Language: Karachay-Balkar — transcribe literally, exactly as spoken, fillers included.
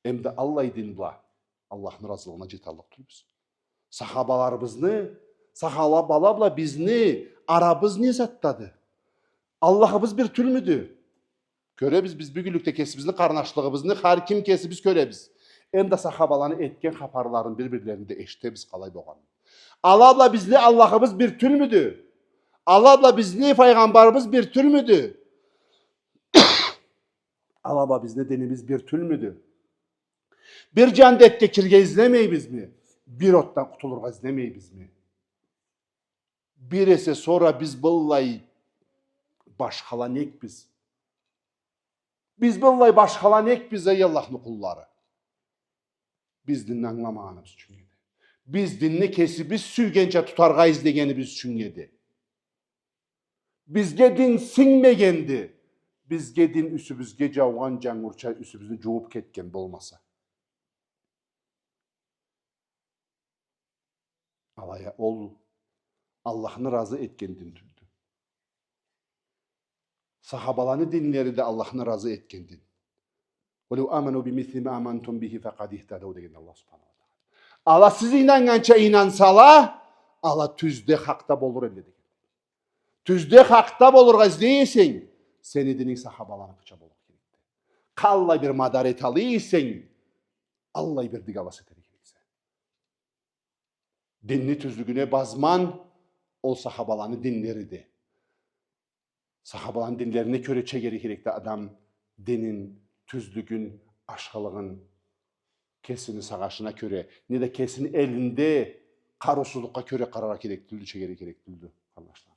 Эм да аллай дин бла Аллахны разылыгъына джеталлыкъ тюлбюз. Сахабаларыбызны, сахабала бла бизни арабыз не затдады? Аллахыбыз бир тюлмюдю? Кёребиз, биз бюгюнлюкде кесибизни къарнашлыгъыбызны хар ким кесибиз кёребиз. Эм да сахабаланы этген хапарларын бир-бирлеринде эшитебиз, къалай болгъанын. Ала бла бизни Аллахыбыз бир тюлмюдю? Ала бла бизни файгъамбарыбыз бир тюлмюдю? Ала бла бизни динибиз бир тюлмюдю? Бир джандетге кирирге излемейбизми? Бир отдан къутулургъа излемейбизми? Бир эсе сора биз быллай башхала некбиз? Биз быллай башхала некбиз, эй Аллахны къуллары? Биз динни ангыламагъаныбыз ючюн эди. Биз динни кесибиз сюйгенча тутаргъа излегенибиз ючюн эди. Бизге дин сингмегенди. Бизге дин юсюбюзге джаугъан джангурча юсюбюзню джууб кетген болмаса. Алай а ол Аллахны разы этген дин тюлдю. Сахабаланы динлери да Аллахны разы этген дин. «ولو آمنوا بمثل ما آمنتم به فقد اهتدوا», — деген Аллах субханаху уа тагъала. Ала сиз ийнаннганча ийнансала, ала тюзде, хакъда болур эдиле, деген. Тюзде, хакъда болургъа излей эсенг, сени дининг сахабаланыкъыча болургъа керекди. Къаллай бир мадар эталлыкъ эсенг, аллай бир дыгалас этерге керексе. Динни тюзлюгюне базман ол сахабаланы динлериди. Сахабаланы динлерине кёре чегерге керекди адам динин тюзлюгюн, ашхылыгъын, кесини сагъышына кёре, неда кесини элинде къарыусузлукъгъа кёре къараргъа керек тюлдю, чегерге керек тюлдю, къарнашла.